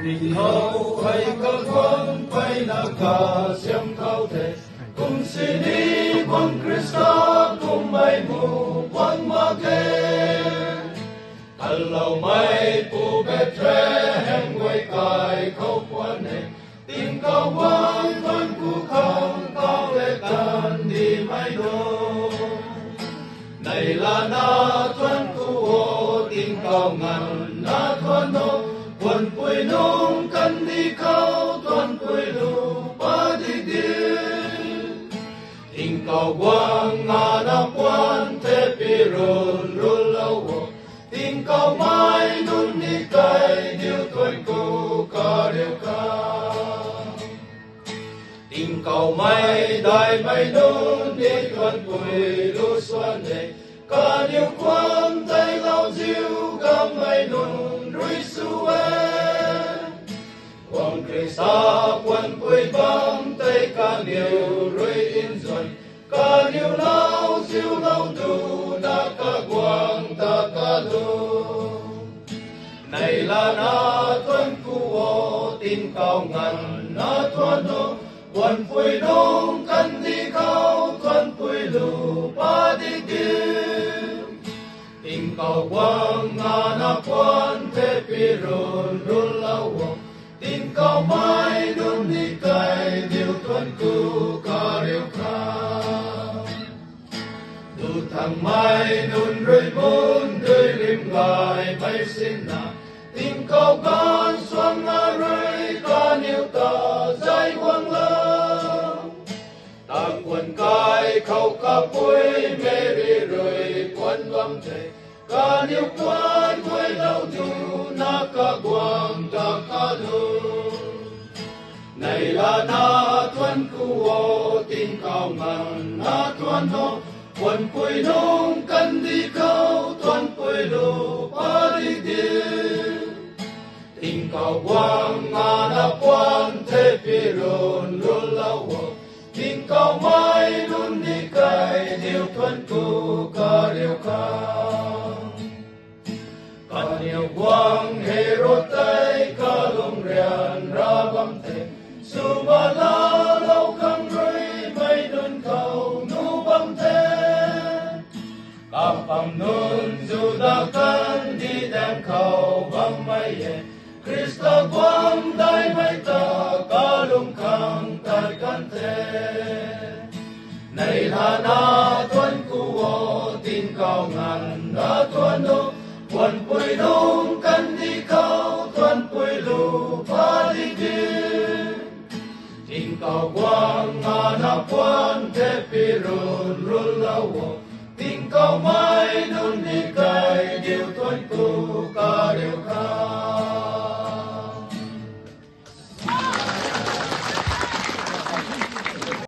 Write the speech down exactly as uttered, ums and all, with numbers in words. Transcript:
Khou hei kaguang peyna kasiam khou the, kum sini bang Khrista kummei mu bang mak ge. Kaloumei pu Bethlehem guay kai khou puan e, tingkauh guang tuan ku khang kau le tan dimei do. Nei lana tuan ku o, tingkauh nganvna tuan o, puanpui nung kandih khou tuanpui lu pa di di. Tingkauh guang ngana puan the pi run run lou o, tingkauhmei nunc ni kai diu tuan ku kariu kha. Tingkauhmei daihmei nunc ni tuanpui lu suan e, kaniw kuan tei lauziu gammei nunc rui su e. Guang Khrista puanpui bam tei kaniw rui nzuan, kaniw lauziu lou duna kaguang ta kalu. Nei lana tuan ku o, tingkauh nganvna tuan o, puanpui nung kandih khou tuanpui lu pa di di. Tingkauh guang ngana puan the pi run run lou o, tingkauhmei nunc ni kai diu tuan ku kariu kha. Duthangmei nunc rui mun dui rim gaymei sinna, tingkauh ganv suangna rui kaniw ta zay guang la. Takuan kai khou kapui Meri rui kuan bam the, kaniw kuan guay lou duna kaguang ta kalu. Nei lana tuan ku o, tingkauh nganvna tuan o, puanpui nung kandih khou tuanpui lu pa di di. Tingkauh guang ngana puan the pi run run lou o, tingkauhmei nunc ni kai diu tuan ku kariu kha. Kaniw guang Herod tei kalung ryanra bam the, swmala lou khang rui mei nunc khou nuh bam the. Kapam nunc Juda kandih daeng khou bammei e, Khrista guang daihmei ta kalung khang tat kan the. Nei lana tuan ku o, tingkauh nganvna tuan o, puanpui nung kandih khou tuanpui lu pa di di. Tingkauh guang ngana puan the pi run run lou o, tingkauhmei nunc ni